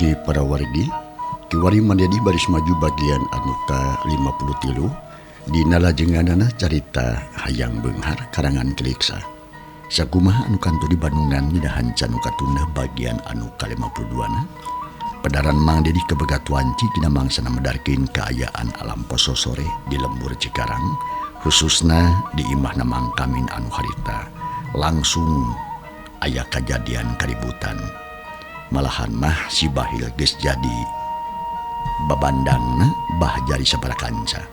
Wargi para wargi kiwari Mang Dedi baris maju bagian anu ka-53 dina lajenganana carita Hayang Beunghar karangan Kiliksa. Sakumaha anu kantu di Bandungan nyidahan can katunda bagian anu ka-52 na. Pedaran Mang Dedi kebegat wanci dina mangsana medarkeun kaayaan alam poso sore di lembur Cikarang, khususna di imahna Mang Kamin anu harita langsung aya kajadian kaributan. Malahan mah si Bahil geus jadi babandangna Bah Jari sabaraha kanca.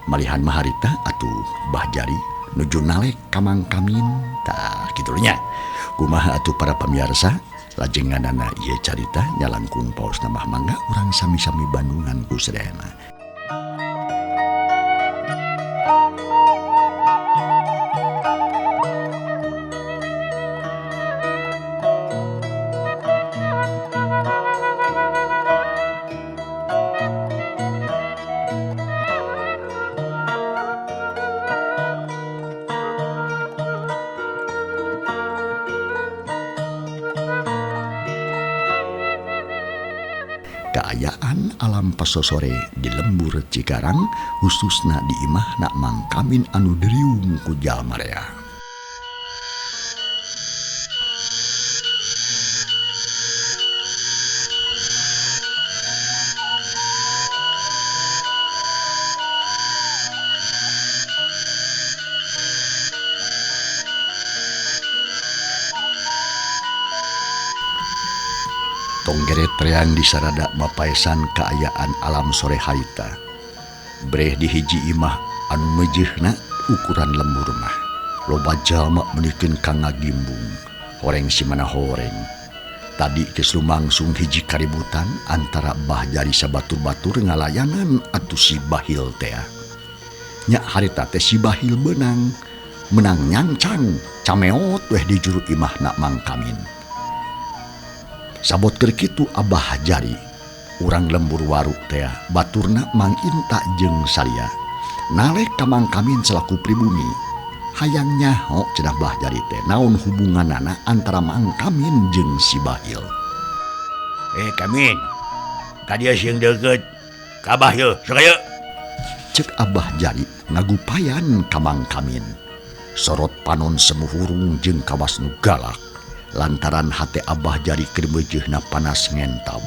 Malihan mah harita atuh Bah Jari nuju nalek ka Mang Kamin. Tah kitu nya. Kumaha atuh para pamiarsa lajenganana ieu carita nya langkung paosna mah mangga urang sami-sami bandungan ku sadayana. Kaayaan alam pasosore di lembur Cikarang khususna di imahna Mang Kamin anu diriung ku jalma rea. Tonggeret reang disarada mapaesan kaayaan alam sore harita. Breh di hiji imah anu mejeuhna ukuran lembur mah. Loba jalma meunikeun ka ngagimbung, horeng simana horeng. Tadi geus lumangsung hiji kaributan antara Bah Jari sabatur-batur ngalayanan atuh si Bahil tea. Nya harita teh si Bahil beunang, menang nyancang, cameot weh di juru imahna Mang Kamin. Sabot keur kitu Abah Jari urang lembur waruk tea baturna Mang Inta jeung Salia nalek ka Mang Kamin selaku pribumi. Hayang nyaho cenah Bah Jari teh naon hubunganana antara Mang Kamin jeung si Bahil. Kamin, ka dieu sing deukeut ka Bahil sakaya. Cek Abah Jari ngagupayan ka Mang Kamin. Sorot panon semuhurung jeung kawas nu galak. Lantaran hate Abah Jari keur meujeuhna panas ngentab.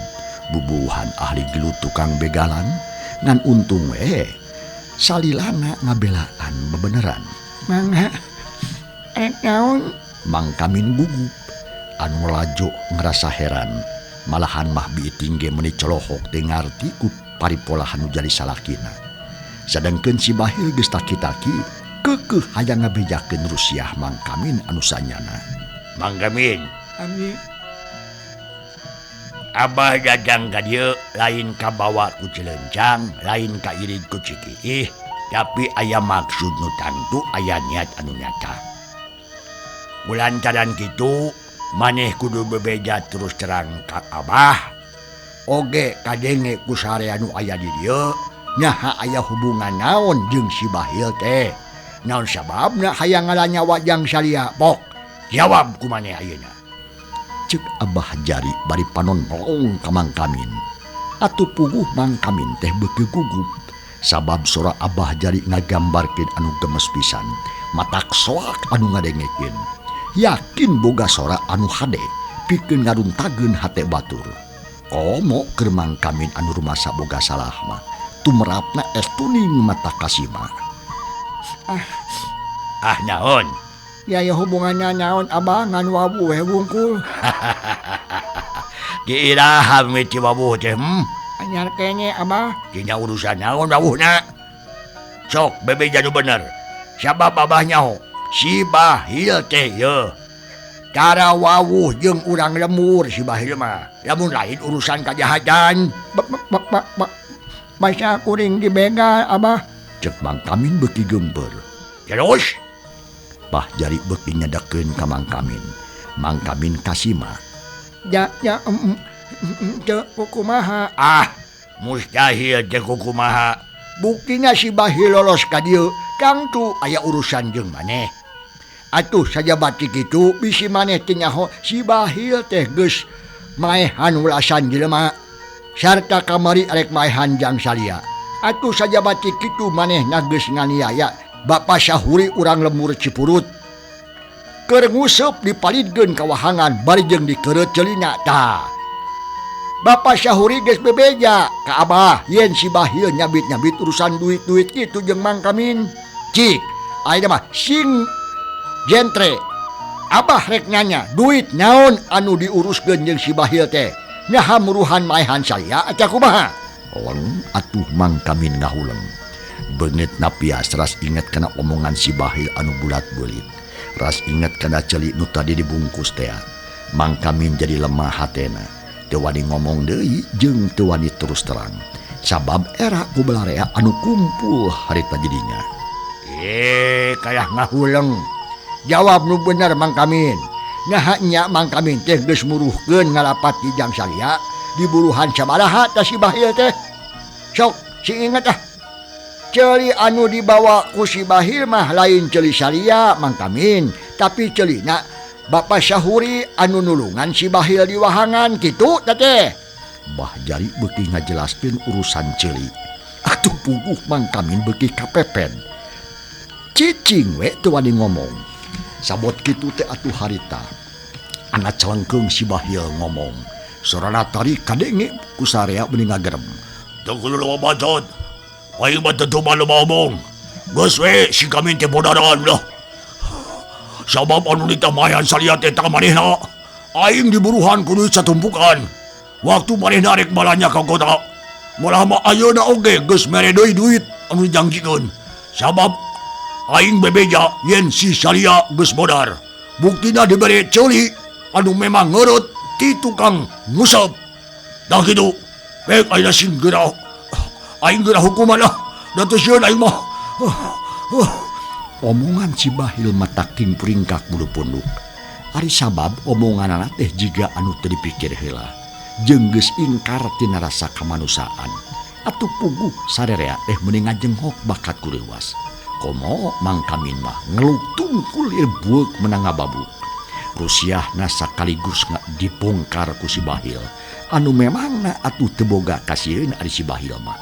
Bubuhan ahli gelut tukang begalan ngan untung we salilana ngabelaan bebeneran. Mangga rek naon? Mang Kamin gugup anu lajo ngerasa heran. Malahan mah biiting ge meuni colohok teu ngarti ku paripolahan nu jadi salakina. Sadengkeun si Bahil geus taki-taki keukeuh hayang ngabejakeun rusiah Mang Kamin anu sanyana. Mang Kamin, abdi Abah dagang ka dieu lain kabawa ku Cilencang, lain ka irid ku Cikiih, tapi aya maksud nu tangtu, aya niat anu nyata. Kulantaran kitu maneh kudu bebeja terus terang ka Abah. Oge kadenge ku sarea nu aya di dieu, nyaha aya hubungan naon jeung si Bahil teh. Naon sababna hayang ngalanyawa jang salia? Pok jawab ku maneh ayeuna. Cek Abah Jari bari panon melong ka Mang Kamin. Atuh puguh Mang Kamin teh beuki gugup sabab sora Abah Jari ngagambarkeun anu gemes pisan, matak soak anu ngadengekeun. Yakin boga sora anu hade pikeun ngaruntageun hate batur. Komo keur Mang Kamin anu rumasa boga salah mah, tumerapna es tuning mata kasima. Ah naon? Ya ya hubungannya naon Abah ngan wabuh we wungkul. Diiraha miti wabuh teh. Anyar kene Abah. Dina urusan naon wawuhna? Sok bebeja nu bener. Sabab Abah nyaho si Bahil teh ye. Tara wawuh jeung urang lemur si Bahil mah. Lamun lain urusan kajahatan. Basa kuring dibegal Abah. Cek Mang Kamin beuki geumpeur. Terus Bah Jari beuki nyedekeun ka Mang Kamin. Mang Kamin kasima. Ja ja teu kukumaha. Ah, mustahil teu kukumaha. Buktina si Bahil lolos ka dieu, tangtu aya urusan jeung maneh. Atuh sajabati kitu bisi maneh teh nyaho si Bahil teh geus Maehan ulasan jelema sarta kamari arek maehan jang salia. Atuh sajabati kitu manehna geus nganiaya Bapak Syahuri urang lembur Cipurut. Keur nguseup dipalidkeun ka wahangan bari jeung dikeureut ceulina tah. Bapak Syahuri geus bebeja ka Abah yen si Bahil nyabit-nyabit urusan duit-duit kitu jeung Mang Kamin. Cik, ayeuna mah sing jentre. Abah rek nanya duit naon anu diuruskeun jeung si Bahil teh. Nyaha muruhan maehan saya aca kumaha? Leng atuh Mang Kamin ngahuleng. Beungeut napias ras inget kana omongan si Bahil anu bulat beulit. Ras inget kana ceuli nu tadi dibungkus teh. Mang Kamin jadi lemah hatena. Teu wani ngomong deui jeung teu wani terus terang. Sabab era ku balarea anu kumpul harita jadinya. Kalah ngahuleng. Jawab nu bener Mang Kamin. Naha nya Mang Kamin teh geus muruhkeun ngalapat di jang salia diburuhan sabaraha tah si Bahil teh. Sok si inget ah. Ceuli anu dibawa ku si Bahil mah lain ceuli salia Mang Kamin, tapi ceulina Bapak Syahuri anu nulungan si Bahil di wahangan kitu teh teh. Bah Jari beuki ngajelaskeun urusan ceuli. Atuh puguh Mang Kamin beuki kapepet. Cicing we teu wani ngomong. Sabot kitu teh atuh harita. Anak celengkeung si Bahil ngomong. Sorana tarik kadenge ku sarea beuni ngagerem. Teu kudu loba bacot. Aing mah teu loba omong. Geus we si Kamin teh bodaran lah. Sabab anu ditamayan salia teh ta manehna. Aing diburuhan ku duit satumpukan. Waktu manehna rek balanja ka kota. Malah mah ayeuna oge geus mere deui duit anu dijanjikeun. Sabab aing bebeja yen si salia geus modar. Buktina dibere ceuli anu memang ngeurut ti tukang nguseup. Dah kitu. Baik ayeuna sing geura. Aing geura hukuman lah. Da teu sieun aing mah. Omongan si Bahil matak tingpringkak bulu punduk. Ari sabab omonganana teh jiga anu teu dipikir heula. Jeung geus ingkar tina rasa kamanusiaan. Atuh puguh sarerea teh meuni ngajenghok bakat ku leuwas. Komo Mang Kamin mah ngeluk tungkul ieu bueuk menang ngababuk. Rusiahna sakaligus dibongkar ku si Bahil. Anu memangna atuh teu boga kasieun ari si Bahil mah.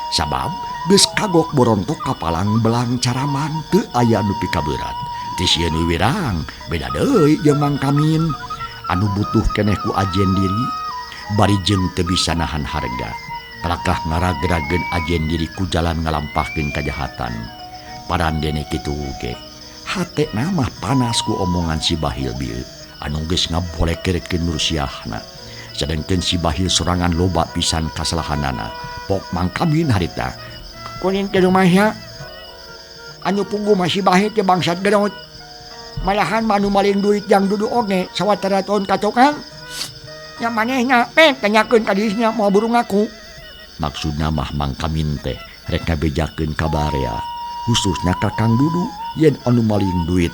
Sabab geus kagok borontok kapalang belang caraman teu aya nu pikabeurat. Teu sieun wiwirang beda deui jeung Mang Kamin anu butuh keneh ku ajen diri bari jeung teu bisa nahan harga. Kalakah ngaragrageun ajen diri ku jalan ngalampahkeun kajahatan. Parandene kitu ge. Hate mah panas ku omongan si Bahil bieu anu geus ngabolekeurkeun Rusiahna. Sedengkeun si Bahil sorangan loba pisan kasalahanana. Pok Mang Kamin harita. Kuning teh rumahnya anu puguh mah si Bahil teh bangsat gerot. Malahan mah anu maling duit jang dudu oge sawatara tahun ka tukang. Nya manehna pek tanyakeun ka dirina moal buru ngaku. Maksudna mah Mang Kamin teh rek ngabejakeun ka barea. Khususnya ka Kang Dudu yen anu maling duit.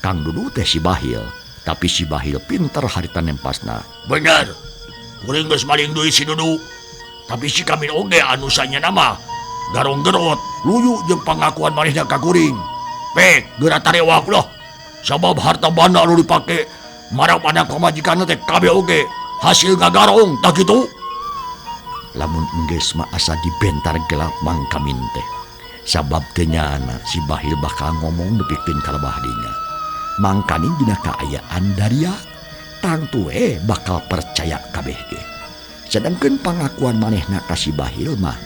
Kang Dudu teh si Bahil, tapi si Bahil pinter harita nempasna. Bener. Kuring geus maling duit si Dudu. Tapi si Kamin oge anu sanyana mah garong gerot, luyu jeung pangakuan manehna ka kuring. Pek geura tarewak lah. Sabab harta banda anu dipake marap anak pamajikanna teh kabeh oge hasil ngagarong tah kitu. Lamun enggeus mah asa dibentar gelap Mang Kamin teh. Sabab teu nyana si Bahil bakal ngomong nepikeun ka lebah dinya. Mangkaning dina kaayaan daria tangtu we bakal percaya kabeh ge. Sedangkeun pangakuan manehna ka si Bahil mah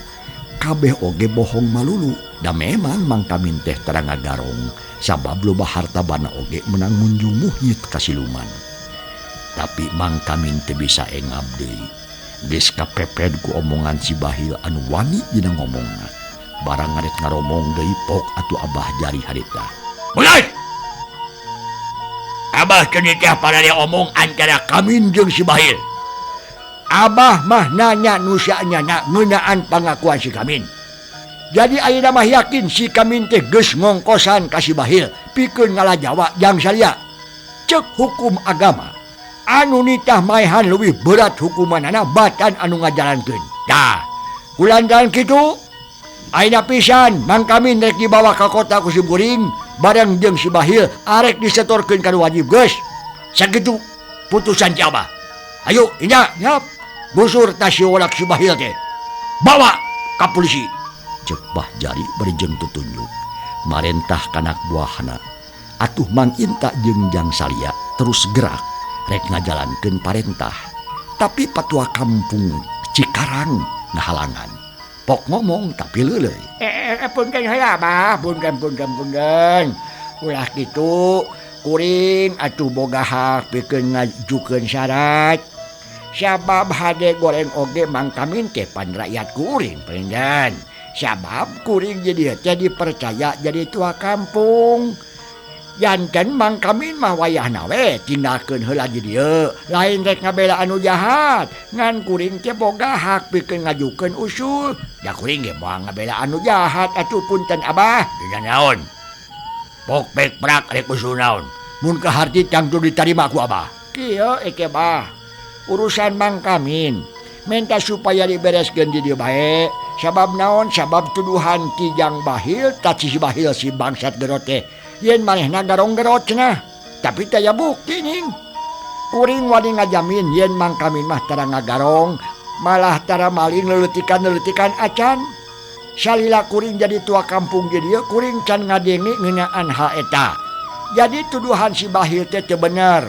kabeh oge bohong malulu. Da memang Mang Kamin teh tara ngagarong sabab loba harta bana oge menang munjung muhit ka siluman. Tapi Mang Kamin teu bisa engap deui. Geus kapeped ku omongan si Bahil anu wani dina ngomongna. Barang ngarek ngaromong deui pok atuh Abah Jari harita. Bener. Abah teu nitah parare omong antara Kamin jeung si Bahil. Abah mah nanya nu saenyana ngeunaan pangakuan si Kamin. Jadi ayeuna mah yakin si Kamin teh geus ngongkosan ka si Bahil pikeun ngalajawa jang salia. Ceuk hukum agama anu nitah maehan leuwih berat hukumanana batan anu ngajalankeun. Tah, kulantaran kitu ayeuna pisan Mang Kamin rek dibawa ka kota ku si Buring bareng jeung si Bahil arek disetorkeun ka nu wajib geus. Sakitu putusan ti Abah. Ayo Inja, yap. Gusur tas si wolak si Bahil teh. Bawa ka polisi. Cek Bah Jari bari jeung tutunjuk. Marentah kanak buahna. Atuh Mang Inta jeung Jang Salia terus gerak rek ngajalankeun parentah. Tapi patua kampung Cikarang ngahalangan. Pok ngomong tapi leuleuy. Punten heula Abah, punten. Ulah kitu kuring atuh boga hak pikeun ngajukeun syarat. Sabab hade goreng oge Mang Kamin teh pan rakyat kuring punten. Sabab kuring jadi teh dipercaya jadi tua kampung. Janten Mang Kamin mah wayahna we tinggalkeun heula di dieu, lain rek ngabela anu jahat, ngan kuring teh boga hak pikeun ngajukeun usul. Da kuring ge moal ngabela anu jahat atuh punten Abah. Dina naon? Pok pek prak rek usul naon? Mun kaharti tangtu ditarima ku Abah. Kieu eke bah. Urusan Mang Kamin minta supaya dibereskeun di dieu bae. Sabab naon? Sabab tuduhan ti Jang Bahil ta si Bahil si bangsat gerot teh. Yen manehna garong gerot cenah, tapi taya bukti ning. Kuring wani ngajamin yen Mang Kamin mah tara ngagarong, malah tara maling leletikan-leletikan acan. Salila kuring jadi tua kampung di dieu, kuring can ngadenge ngeunaan hal eta. Jadi tuduhan si Bahil teh teu bener.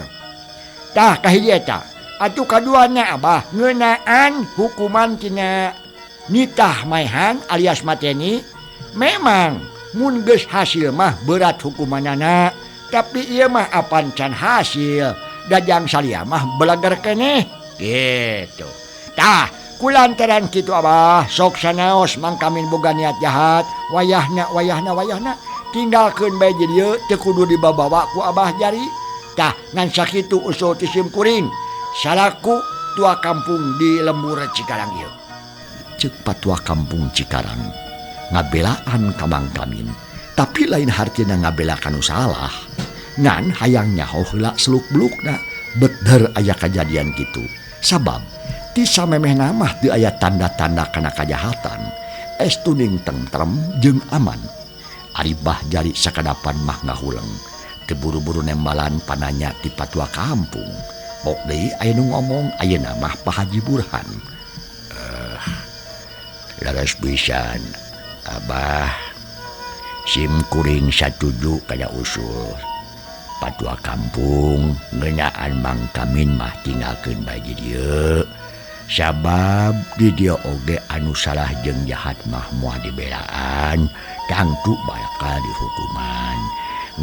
Tah kahiji eta. Atuh kaduana Abah ngeunaan hukuman tina nitah maehan alias mateni. Memang mun geus hasil mah berat hukumanana, tapi ieu mah apan can hasil. Dajang Salia mah belager keneh gitu. Tah kulantaran kitu Abah sok sanaos Mang Kamin boga niat jahat, wayahna tinggalkeun bae di dieu teu kudu dibabawa ku Abah Jari. Tah ngan sakitu usul ti sim kuring salaku tua kampung di lembur Cikarang ieu. Ceuk patua kampung Cikarang ngabelaan ka Mang Kamin, tapi lain hartina ngabela kanu salah. Ngan hayang nyaho heula seluk-belukna bener aya kajadian kitu. Sabab ti samemehna mah teu aya tanda-tanda kana kajahatan. Estuning tentrem jeung aman. Ari Bah Jari sakadapan mah ngahuleng. Teu buru-buru nembalan pananya ti patua kampung. Pok deui aya nu ngomong ayeuna mah Pak Haji Burhan. Leres pisan Abah, sim kuring satuju kana usul patua kampung ngeunaan Mang Kamin mah tinggalkeun bae di dieu. Sabab di dieu oge anu salah jeung jahat mah moal dibelaan, tangtu bakal dihukuman.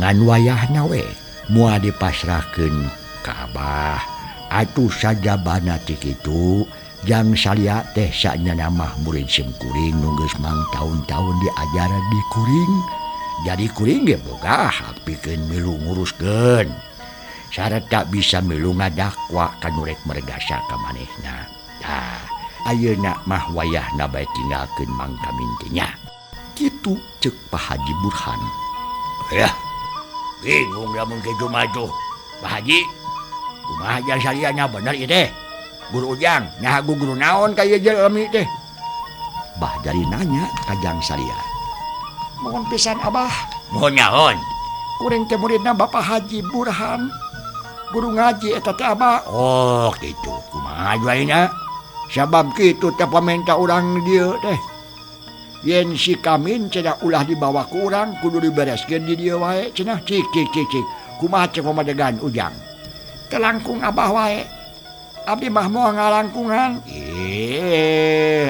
Ngan wayahna we moal dipasrahkeun ka Abah. Atuh sajabana ti kitu Jang Salia teh sanyana mah murid sim kuring nu geus mang taun-taun diajar di kuring. Jadi kuring ge boga hak pikeun milu nguruskeun. Sarta bisa milu ngadakwa kanu rek mergasa ka manehna. Tah, ayeuna mah wayahna bae tinggalkeun Mang Kamin teh nya. Kitu ceuk Pak Haji Burhan. Yah, bingung lamun kitu mah tuh. Pak Haji, kumaha Jang Salia nya bener ieu teh? Guru Ujang, nah guru naon ka ieu jelemi teh? Bah Jari nanya ka Jang Salia. Mohon pisan Abah. Mohon nyaon. Kuring teh muridna Bapak Haji Burhan. Guru ngaji eta teh Abah. Oh, kitu. Kumaha juaina? Sabab kitu teh pamenta urang dieu teh. Yen si Kamin cenah ulah dibawa ku urang, kudu dibereskeun di dieu wae cenah. Cik cik cik cik. Kumaha cek pamadegan Ujang? Telangkung Abah wae. Abdi mah moal ngalangkungan.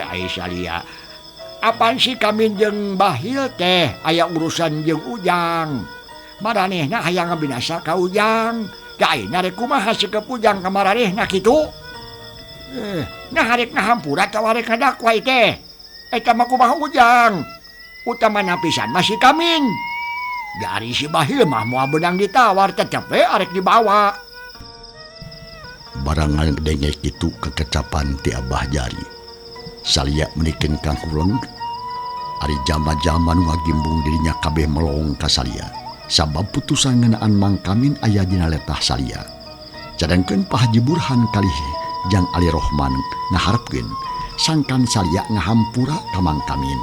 Ai Salia. Apan si Kamin jeung Bahil teh aya urusan jeung Ujang. Maranehna hayang ngabinasa ka Ujang. Da ayeuna rek kumaha sikep Ujang ka maranehna kitu? Nah arek ngahampura atawa arek ngadakwa teh. Eta mah kumaha Ujang? Utamana pisan mah si Kamin. Dari si Bahil mah moal beunang ditawar tetep we arek dibawa. Barang ngadenge kitu kekecapan ti Abah Jari. Salia menikeun kang huleng. Ari jama-jama nu ngagimbung dirinya kabeh melong ka Salia. Sabab putusan ngeunaan Mang Kamin aya dina letah Salia. Cadangkeun Pak Haji Burhan kalih Jang Ali Rohman ngaharepkeun sangkan Salia ngahampura ka Mang Kamin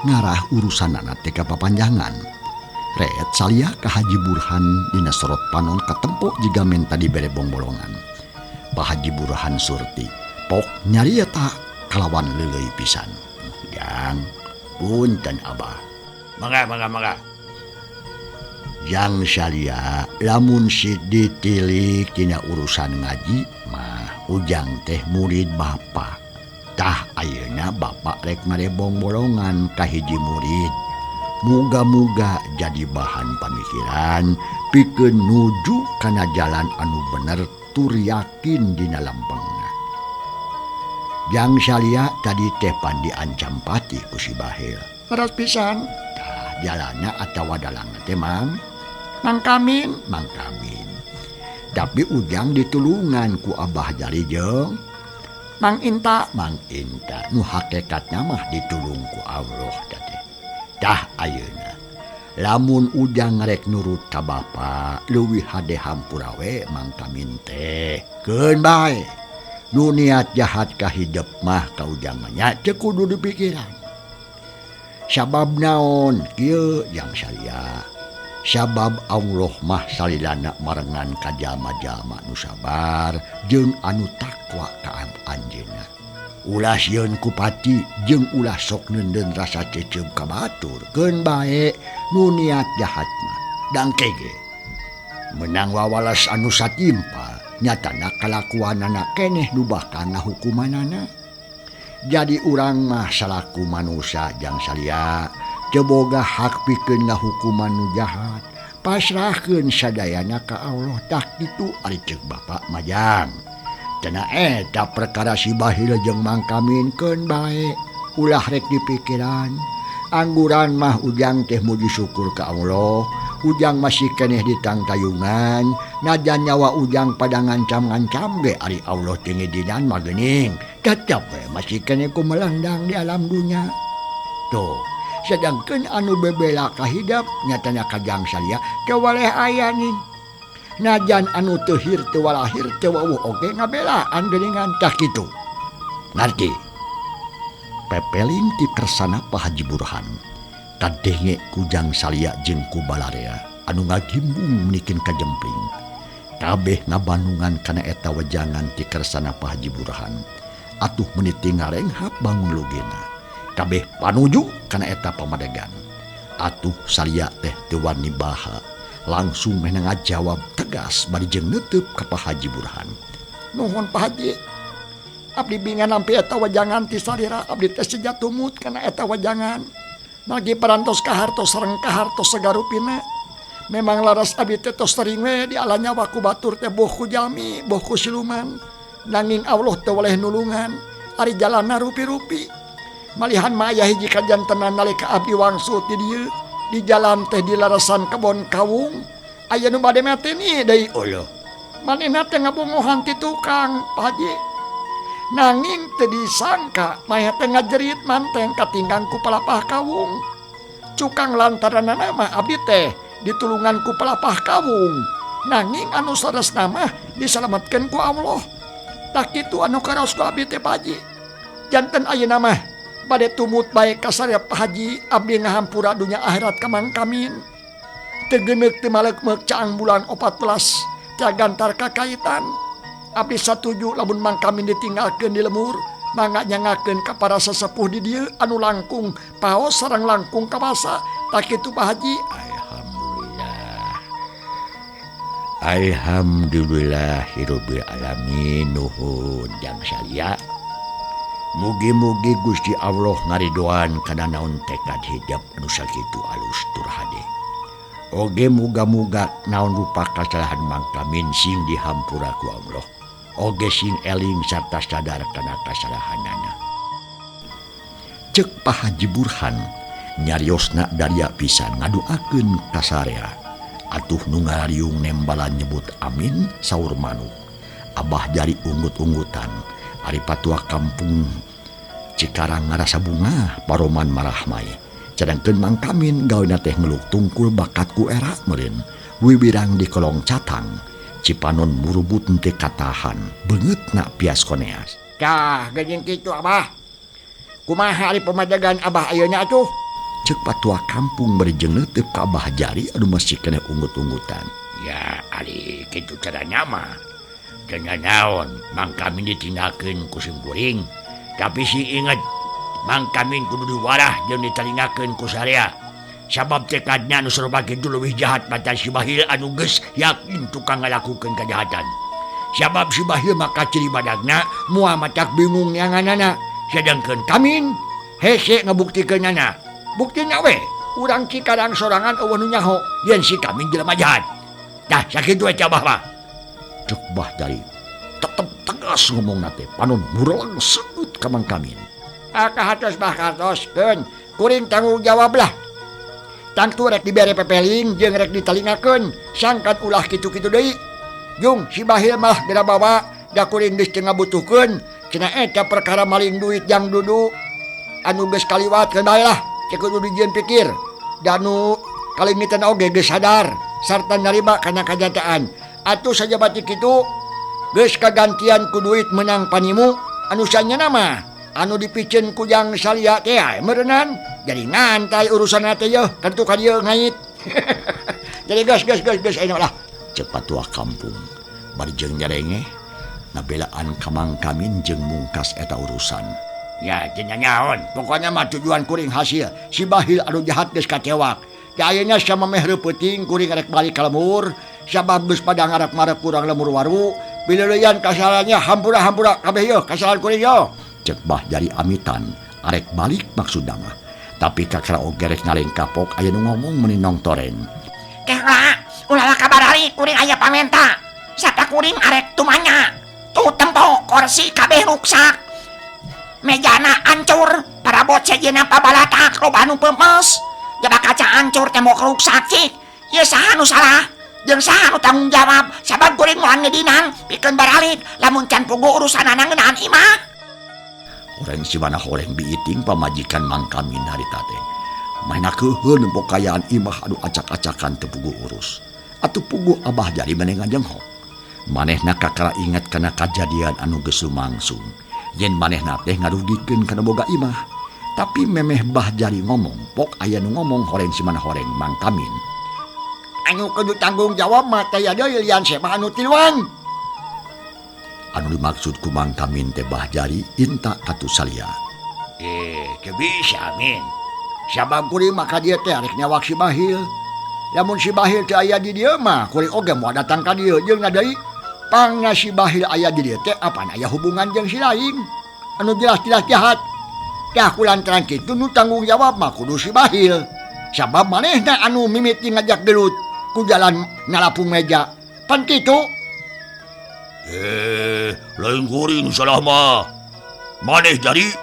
ngarah urusanana teh kapapanjangan. Reet Salia ka Haji Burhan dina sorot panon katempo jiga menta dibere bongbolongan. Pak Haji Burhan Surti pok nyarieta kalawan leuleuy pisan. Jang punten Abah. Mangga mangga mangga. Jang salia lamun si ditilik tina urusan ngaji mah Ujang teh murid bapak. Tah ayeuna bapak rek ngarebong bolongan ka hiji murid. Muga-muga jadi bahan pamikiran pikeun nuju kana jalan anu bener tur yakin dina lempengna. Jang salia tadi teh pan diancam patih ku si Bahil. Leres pisan. Tah jalana atawa dalangna teh Mang Mang Kamin, Mang Kamin. Tapi Ujang ditulungan ku Abah Jari jeung Mang Inta, Mang Inta. Nu hakikatna mah ditulung ku Allah teh. Tah ayeuna lamun Ujang rek nurut ka bapa leuwih hade hampura we Mang Kamin teh. Keun bae. Nu niat jahat ka hidep mah ka Ujang mah nya teu kudu dipikiran. Sabab naon kieu Jang salia. Sabab Allah mah salilana marengan ka jalma-jalma nu sabar jeung anu takwa ka anjeunna. Ulah sieun ku pati jeung ulah sok neundeun rasa ceceub ka batur. Keun bae nu niat jahat mah. Dangke ge menang wawalas anu satimpal nyatana kalakuanana keneh nu bakal ngahukumanana. Jadi urang mah salaku manusia jang salia teu boga hak pikeun ngahukuman nu jahat. Pasrahkeun sadayana ka Allah. Tah kitu ari ceuk bapak majang. Cenah eta perkara si Bahil jeung Mang Kamin keun bae ulah rek dipikiran. Angguran mah Ujang teh muji syukur ka Allah. Ujang masih keneh ditangtayungan. Najan nyawa Ujang pada ngancam-ngancam ge ari Allah teu ngidinan mah geuning. Tetep we masih keneh ku melandang di alam dunya. Tuh, sedangkeun anu bebela ka hidep nyatana ka Jang salia teu waleh aya nih. Najan anu teu hir teu walahir teu wawuh oge ngabelaan geuningan tah kitu. Ngarti? Pepeling ti kersana Pak Haji Burhan kadenge ku Jang salia jeung ku balarea anu ngagimbung menikin kajempling. Kabeh ngabanungan kana eta wejangan ti kersana Pak Haji Burhan. Atuh meniti ngarenghap bangun lugena. Kabeh panuju kana eta pamadegan. Atuh salia teh teu wani baha. Langsung meh ngajawab tegas bari jeung neuteub ka Pak Haji Burhan. Nuhun Pak Haji. Abdi bingan nampi eta wejangan ti salira abdi teh seja tumut kana eta wejangan. Magi parantos kahartos sareng kahartos sagarupina. Memang laras abdi teh tos sering we di ala nyawa ku batur teh boh ku jalmi, boh ku siluman. Nanging Allah teu weleh nulungan, ari jalanna rupi-rupi. Malihan mah aya hiji kajantenan nalika abdi wangsul ti dieu, di jalan teh di larasan kebon kawung, aya nu bade mateni deui. Eueuh. Manehna teh ngabongohan ti tukang, Pak Haji. Nanging teu disangka maya teh ngajerit manteng katinggang ku palapah kawung. Cukang lantaranana mah abdi teh ditulungan ku palapah kawung. Nanging anu saresna mah disalametkeun ku Allah. Tah kitu anu karaos ku abdi teh Pak Haji. Janten ayeuna mah bade tumut bae ka sarya Pak Haji abdi ngahampura dunya akhirat ka Mang Kamin. Teu geuneuk teu maleukmeuk caang bulan 14 teh gantar kakaitan. Abdi satuju lamun Mang Kamin ditinggalkeun di lemur, mangga nyangakeun ka para sesepuh di dieu anu langkung paos sareng langkung kawasa. Tah kitu Pak Haji. Alhamdulillah. Alhamdulillahirabbil alamin. Nuhun Jang salia. Mugi-mugi Gusti Allah ngaridoan kana naon tekad hidep nu sakitu alus tur hade. Oge muga-muga naon rupa kasalahan Mang Kamin sing dihampura ku Allah. Oge sing eling sarta sadar kana kasalahanana. Cek Pak Haji Burhan nyariosna daria pisan ngaduakeun ka sarea. Atuh nu ngarariung nembalan nyebut amin saur manuk. Abah jari unggut-unggutan. Ari patua kampung Cikarang ngarasa bungah paroman marahmai. Cadangkeun Mang Kamin gawena teh ngeluk tungkul bakat ku era meureun. Wiwirang di kolong catang. Cipanon murubut teu katahan, beungeutna pias koneas. Tah geuning kitu Abah. Kumaha ari pamadegan Abah ayeuna atuh? Ceuk patua kampung bari jeung neuteub ka Abah Jari anu masih keneh unggut-unggutan. Ya ari kitu caranya mah. Teu naon Mang Kamin ditindakeun ku simkuring. Tapi si inget Mang Kamin kudu diwarah jeung ditelingakeun ku sarea. Sabab tekadna nu sarua kitu leuwih jahat matan si Bahil anu geus yakin tukang ngalakukeun kajahatan. Sabab si Bahil mah kaciri badagna moal matak bingung neanganana. Sedangkeun Kamin hese ngabuktikeunana. Buktina we urang Cikarang sorangan eueuh nu nyaho yen si Kamin jelema jahat. Tah sakitu we cabah mah. Cek Bah Jari tetep tegas ngomongna teh panon murang seut ka Mang Kamin. Kahatos bah katoskeun kuring tanggung jawab lah. Tangtu rek dibere pepeling jeung rek ditelingakeun sangkat ulah kitu-kitu deui. Jung si Bahil mah geura bawa da kuring geus teu ngabutuhkeun cenah eta perkara maling duit jang dudu anu geus kaliwat keun bae lah cek kudu dijieun pikir. Da nu kalingitan oge geus sadar sarta narima kana kanyataan. Atuh sajabati kitu geus kagantian ku duit menang panimu anu sanyana mah anu dipiceun ku Jang Salia teh meureunan jadi ngantai urusan teh yeuh tentu ka dieu ngait. Jadi geus geus geus geus enak lah. Cek patua kampung bari jeung nyerengeh ngabelaan ka Mang Kamin jeung mungkas eta urusan. Ya teu nyaon pokona mah tujuan kuring hasil si Bahil anu jahat geus katewak. Da ayeuna samemeh reupeting kuring rek balik ka lembur sabab geus pada ngarep-ngarep kurang lemur waru bileuleyan kasalannya hampura-hampura kabeh yeuh kasalahan kuring yeuh. Cek Bah Jari amitan arek balik maksudna mah tapi kakara oge rek ngalengkapok aya nu ngomong meuni nongtoreng. Kela ulah kabarali kuring aya pamenta sata kuring arek tumanya tuh tempo kursi kabeh ruksak mejana ancur parabot sejeuna pabalatak loba nu peumeus jaba kaca ancur tembok ruksak cik ieu saha nu salah jeung saha nu tanggung jawab sabab kuring moal ngedinan pikeun baralik lamun can pugu urusanana ngeunaan imah. Horeng si mana horeng biiting pamajikan Mang Kamin harita teh. Manehna keuheul nempo kayaan imah anu acak-acakan teu puguh urus. Atuh puguh Abah Jari maneh ngajenghok. Manehna kakara inget kana kajadian anu geus lumangsung. Yen manehna teh ngarugikeun kana boga imah. Tapi memeh Bah Jari ngomong, pok aya nu ngomong horeng si mana horeng Mang Kamin. Anu kudu tanggung jawab mah teh deui lian semah anu tiluan. Anu dimaksud ku Mang Kamin teh Bah Jari inta katu salia. Teu bisa Min. Sabab kuring mah ka dieu teh arek nyawak si Bahil. Lamun si Bahil teu aya di dieu mah kuring oge moal datang ka dieu jeung deui pangna si Bahil aya di dieu teh apan aya hubungan jeung si lain anu jelas-jelas jahat. Tah kulantaran kitu nu tanggung jawab mah kudu si Bahil. Sabab manehna anu mimiti ngajak gelut ku jalan ngalapung meja. Pan kitu. Lain kuring salah mah. Maneh jadi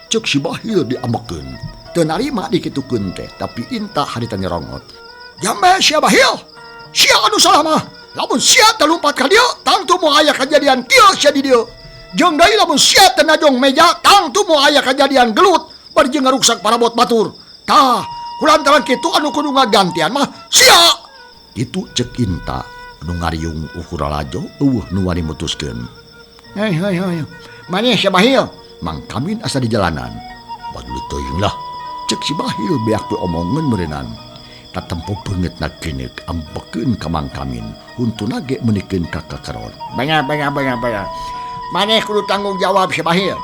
cek si Bahil diambekeun. Teu narima dikitukeun teh, tapi inta harita nyerongot. Jambe sia Bahil. Sia anu salah mah. Lamun sia teu lumpat ka dieu, tangtu moal aya kajadian kieu sia di dieu. Jeung deui lamun sia teu najong meja, tangtu moal aya kajadian gelut bari jeung ngaruksak parabot batur. Tah, kulantaran kitu anu kudu ngagantian mah sia. Kitu cek inta. Nu ngariung ukur lalajo eueuh nu wani mutuskeun. Hei hei hei. Maneh sia Bahil? Mang Kamin asa di jalanan. Baduli teuing lah. Cek si Bahil beak teu omongeun meureunnan. Tatempo beungeutna geuneuk ambekeun ka Mang Kamin. Huntuna ge meunikeun ka kakeron. Banyak banyak banyak banyak. Maneh kudu tanggung jawab si Bahil.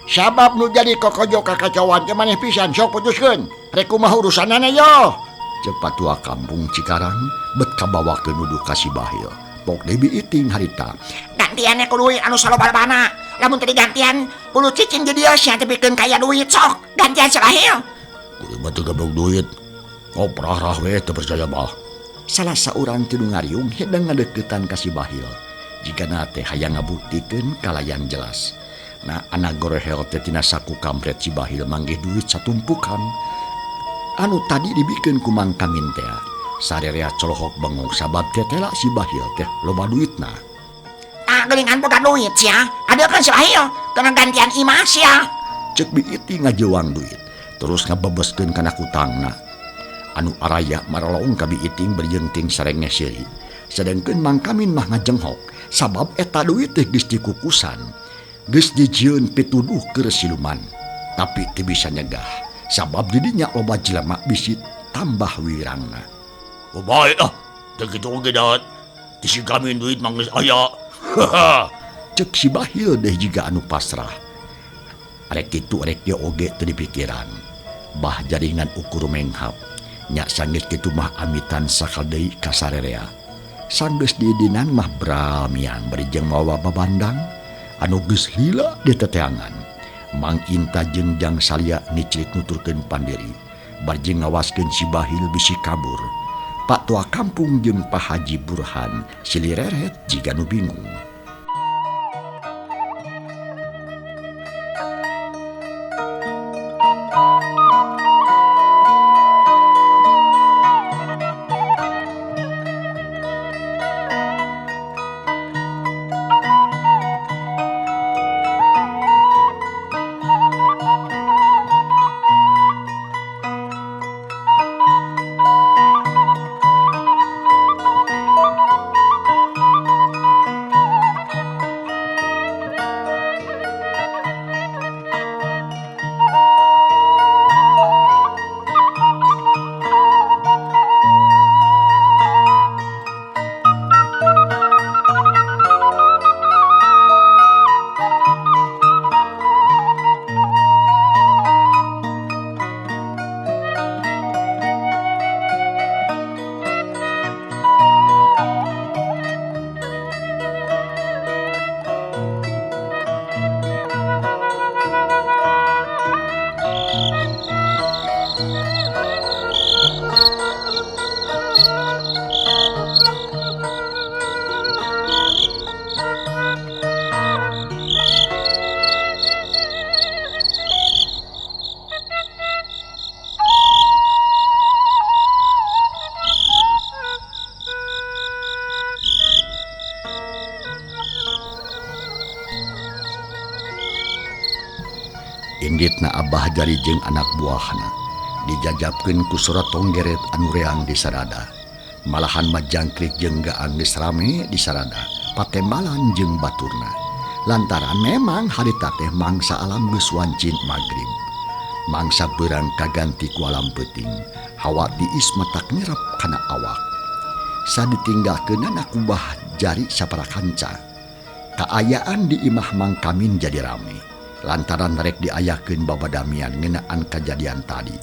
Sabab nu jadi kokojo kakacauan teh maneh pisan sok putuskeun. Rek kumaha urusanana yo. Cek patua kampung Cikarang bet kabawakeun nuduh ka si Bahil. Pok deui biiting harita. Gantiannya kudu anu saloba-lobana. Lamun teu digantian kudu cicing di dieu sia teh pikeun kaya duit sok. Gantian si Bahil. Kudu mah teu gablok duit. Ngoprah we teu percaya mah. Salah saurang ti nu ngariung hedang ngadeuketan ka si Bahil. Jigana teh hayang ngabuktikeun kalayan jelas. Nah anak gorehel teh tina saku kampret si Bahil manggih duit satumpukan. Anu tadi dibikeun ku Mang Kamin teh. Sarerea colohok bengong sabab tetela si Bahil teh loba duitna. Ah geuningan boga duit sia. Adeukkeun si Bahil kana gantian imah sia. Cek biiti ngajeuang duit terus ngabebeskeun kana kutangna. Anu araya marolong ka biiting berjengting sarengeh seuri. Sedengkeun Mang Kamin mah ngajenghok sabab eta duit teh geus dikukusan. Geus dijieun pituduh keur siluman. Tapi teu bisa nyegah sabab didinya loba jelema bisi tambah wirangna. Oh bae ah, teu kitu oge dat. Ti si Kamin duit mah geus aya. Cek si Bahil deh jiga anu pasrah. Arek kitu arek ieu oge teu dipikiran. Bah jaringan ukur menghap. Nya sanggeus kitu mah amitan sakadeui ka sarerea. Sanggeus diidinan mah bramian bari jeung mawa babandang anu geus lila di teteangan. Mang Inta jeung Jang Salya ngicrik nuturkeun pandiri. Bari jeung ngawaskeun si Bahil bisi kabur. Pak Tua Kampung jeung Pak Haji Burhan silireret jiga nu bingung. Inditna Abah jari jeung anak buahna dijajabkeun ku surat tonggeret anu reang di sarada. Malahan mah jangkrik jeung gaang geus rame di sarada, patembalan jeung baturna. Lantaran memang harita teh mangsa alam geus wancin magrib. Mangsa beurang kaganti ku alam peuting, hawa tiis matak nyerep kana awak. Saditinggalkeunana ku Bah jari sapara kanca. Kaayaan di imah Mang Kamin jadi rame. Lantaran rek diayakeun babadamian ngeunaan kajadian tadi.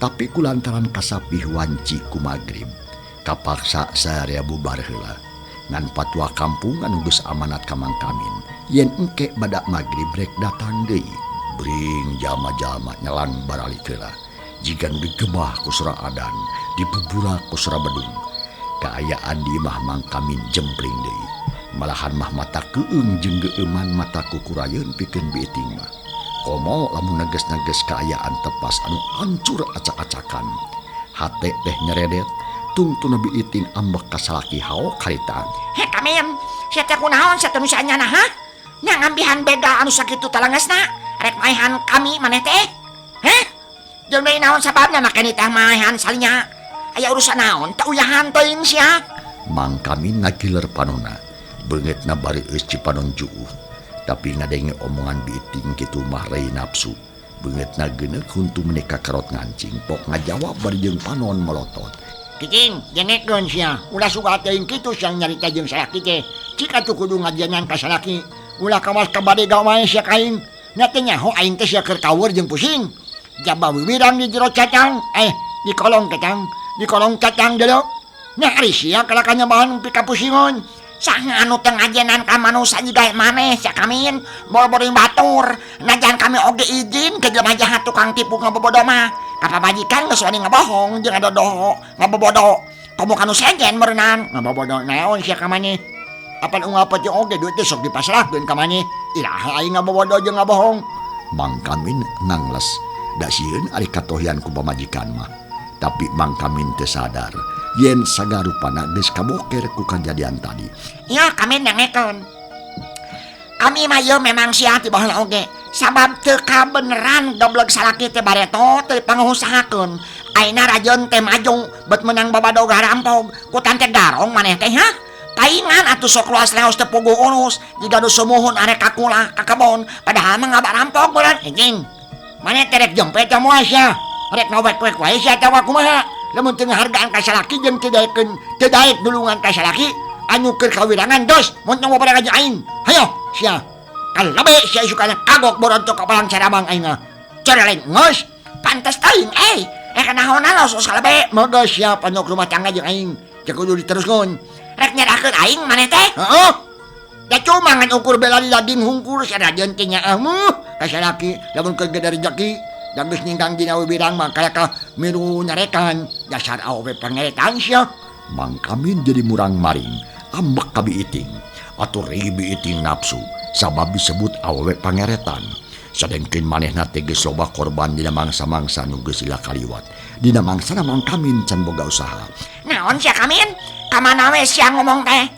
Tapi ku lantaran kasapih wanci ku magrib, kapaksa sarea bubar heula. Ngan patua kampung anu geus amanat ka Mang Kamin, yen engke badak magrib rek datang deui. Bring jalma-jalma nyelang baralik heula. Jiga nu digebah ku sora adan, dibuburak ku sora bedung. Kaayaan di imah Mang Kamin jempling deui. Malahan mah mata keung jeung geueuman mata kukurayeun pikeun biiting mah. Komo lamun neges-neges kaayaan tepas anu hancur acak-acakan. Hate teh nyeredet, tungtuna biiting ambek ka salaki haok harita. He Kamin, sia teh kunaon sia teh nu saenyana ha? Nya ngambihan begal anu sakitu talengesna, rek maehan kami maneh teh? Heh? Jeung deui naon sababna make nitah maehan salinya? Aya urusan naon teu uyahan teuing sia? Mang Kamin ngagiler panonna. Beungeutna bareueus cipanon juuh, tapi ngadenge omongan biiting kitu mah rei nafsu. Beungeutna geuneuk huntu meuni kakarot ngancing, pok ngajawab bari jeung panon melotot. Kiking, dengekeun sia, ulah suka teuing kitu sia nyarita jeung salaki teh. Cik atuh kudu ngajenan ka salaki. Ulah kawas ka bade gawe sia ka aing. Nya teh nyaho aing teh sia keur kawur jeung pusing. Jaba wiwirang di jero cacang, di kolong cacang, di kolong cacang deuleu. Nya ari sia kalakanya bahan pikapusingon. Saha anu teu ngajenan ka manusa jiga maneh sia Kamin, bor-boring batur. Najan kami oge izin ke jelema jahat tukang tipu ngabobodo mah. Ka pamajikan geus wani ngabohong jeung ngadodoho, ngabobodo. Komo kanu sejen meureunan, ngabobodo naon sia ka maneh. Apan unggal peuting oge duit teh sok dipasrahkeun ka maneh. Iraha aing ngabobodo jeung ngabohong. Mang Kamin nangles, da sieun ari katohian ku pamajikan mah. Tapi Mang Kamin teu sadar yen sagarupana geus kaboker ku kajadian tadi. Ya kami nengekeun. Kami mah ieu memang sia ti baheula oge. Sabab teu kabeneran goblog salaki teh bareto teu pangusahakeun. Ayeuna rajeun teh maju bet meunang babadog harampog ku tante garong maneh teh ha? Paingan atuh sok luas leos teu puguh urus jiga nu sumuhun arek ka kula ka kebon padahal mah ngabarampog meureun anjing. Maneh teh rek jempe teh moal sia. Rek ngawek-wek wae sia tawa kumaha. Lamun teu ngahargaan ka salaki jeung teu daekeun teu daek nulungan ka salaki, Anu keur kawirangan dos montong babarengan jeung aing. Hayo sia. Kalebe sia isukana kagok borontok ka palang caramang aing mah. Cara lain geus pantes teuing euy. Kanahonan los kalebe. Moga sia panok rumah tangga jeung aing. Teu kudu diteruskeun. Rek nyerahkeun aing maneh teh? Heeh. Da cuma ngan ukur bela daging hungkul sanajan teh nyaahmu ka salaki lamun keur gede rezeki da geus ninggang dina wirang mah kalakah milu nyarekan dasar awewe pangeretan sia. Mang Kamin jadi murang-maring ambek ka Biiting atuh Biiting nafsu sabab disebut awewe pangeretan. Sadengkeun manehna teh geus loba korban dina mangsa-mangsa nu geus lila kaliwat. Dina mangsana Mang Kamin can boga usaha. Naon sia Kamin? Ka mana we sia ngomong teh?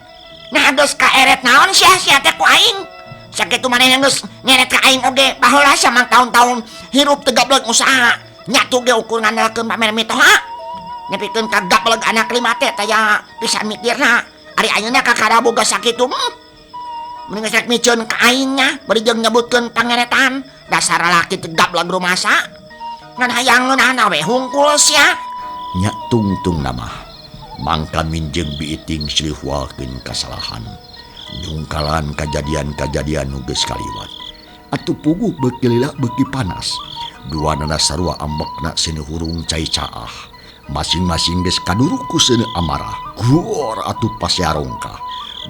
Nah geus kaeret naon sia sia teh ku aing? Sakitu manehna geus ngeret ka aing oge baheula sia mang taun-taun hirup teu gablek usaha. Nyatu ge ukur ngandalkeun pamer mitoha. Nepikeun ka gablek anak lima teh taya pisan mikirna. Ari ayeuna kakara boga sakitu. Mending geus rek miceun ka aing nya bari jeung nyebutkeun pangeretan. Dasar lalaki teu gablek rumasa. Ngan hayang ngeunahna we hungkul sia. Nya tungtung namah. Mang Kamin jeung Biiting silih hualkeun kasalahan. Nyungkalan kajadian-kajadian nu geus kaliwat. Atuh puguh beuki lila beuki panas. Duanana sarua ambekna seuneu hurung cai caah. Masing-masing geus kaduruk ku seuneu amarah. Guor atuh pasea rongkah.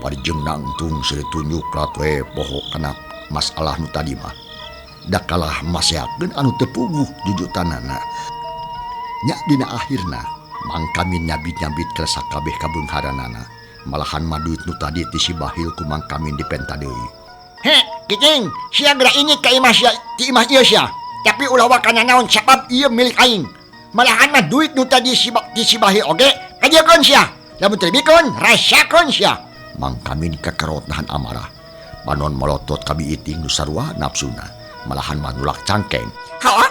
Bari jeung nangtung seuneu tunjuk rat we poho kana masalah nu tadi mah. Da kalah maseakeun anu teu puguh jujutanana. Nya dina akhirna Mang Kamin nyabit-nyabit ka sakabeh kabeungharanana. Malahan mah duit nu tadi ti si Bahil ku Mang Kamin dipenta deui. He, Kiking, sia geura init ka imah sia, ti imah ieu sia. Tapi ulah wakana naon sabab ieu milik aing. Malahan mah duit nu tadi ti si Bahil oge kajiekeun sia. Lamun teu dibikeun, rasakeun sia. Mang Kamin kekerot nahan amarah. Panon melotot ka Biiting nu sarua nafsuna. Malahan mah nulak cangkeng. Heuh.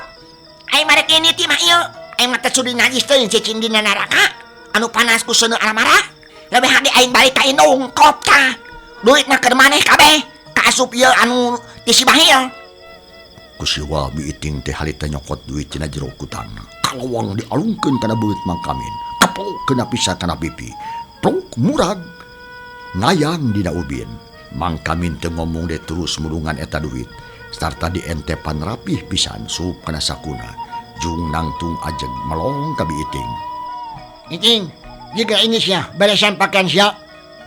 Aing marek ini ti imah ieu. Aing mah teu sudi najis teuing cicing dina neraka anu panas ku seuneu amarah. Leuwih hade aing balik ka indung kop tah. Duit mah keur maneh kabeh kaasup ieu anu ti si Bahil. Ku siwa Biiting teh harita nyokot duit tina jero kutangna. Kalawang dialungkeun kana beuit Mang Kamin. Kapok kena pisan kana pipi. Pluk murag ngayang dina ubin. Mang Kamin teu ngomong deh terus mulungan eta duit. Sarta dientepan rapih pisan sup kana sakuna. Jung nangtung ajeg melong ka Biiting. Iting, jika ini sia beresan pakaian sia,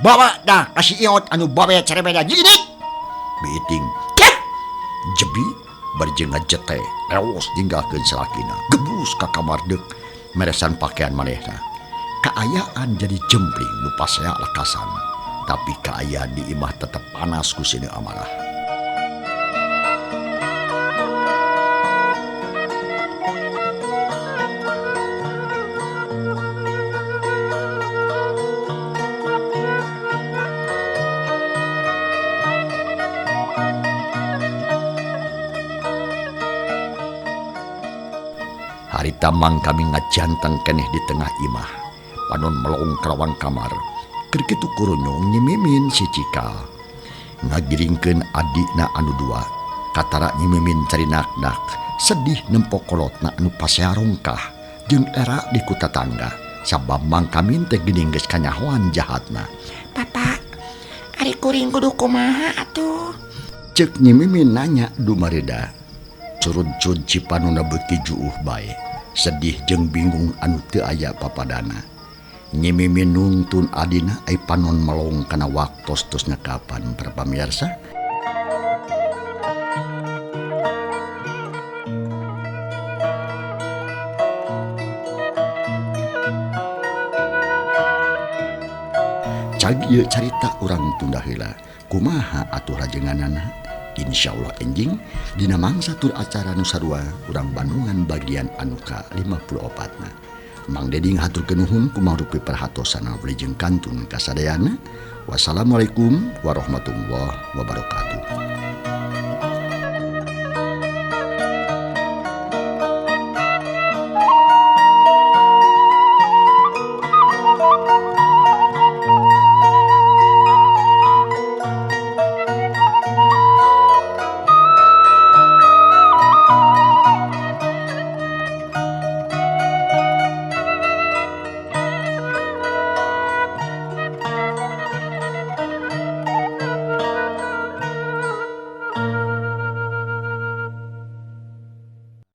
bawa dah kasih iot anu bawa cerebeda jigit. Biiting, cek jebi bari jeung ngajete, leos ninggalkeun salakina, gebus ka kamar deuk meresan pakaian manehna. Kaayaan jadi jempling nu pasea lekasan, tapi kaayaan di imah tetep panas ku seuneu amarah. Harita Mang Kamin ngajanteng keneh di tengah imah. Panon melong kerawang kamar. Keur kitu kurunyung Nyi Mimin si Cikal. Ngagiringkeun adikna anu dua. Katara Nyi Mimin carinak-nak. Sedih nempo kolotna anu pasea rongkah. Jeung era di ku tatangga. Sabab Mang Kamin teh geuning geus kanyahoan jahatna. Papa, ari kuring kudu kumaha atuh? Ceuk Nyi Mimin nanya dumareda. Curud-curud cipanuna beuki juuh bae. Sedih jeung bingung anu teu aya papadana. Nyi Mimin nuntun adina ai panon melong kana waktos tosna kapan para pamirsa. Cag ieu carita urang tunda heula. Kumaha atuh rajenganana? Insyaallah enjing dina mangsa tur acara nu sarua urang Bandungan bagian anu ka 54na. Mang Deding haturkeun nuhun kumarupi perhatosana wilujeng kantun kasadayana. Wassalamualaikum warahmatullahi wabarakatuh.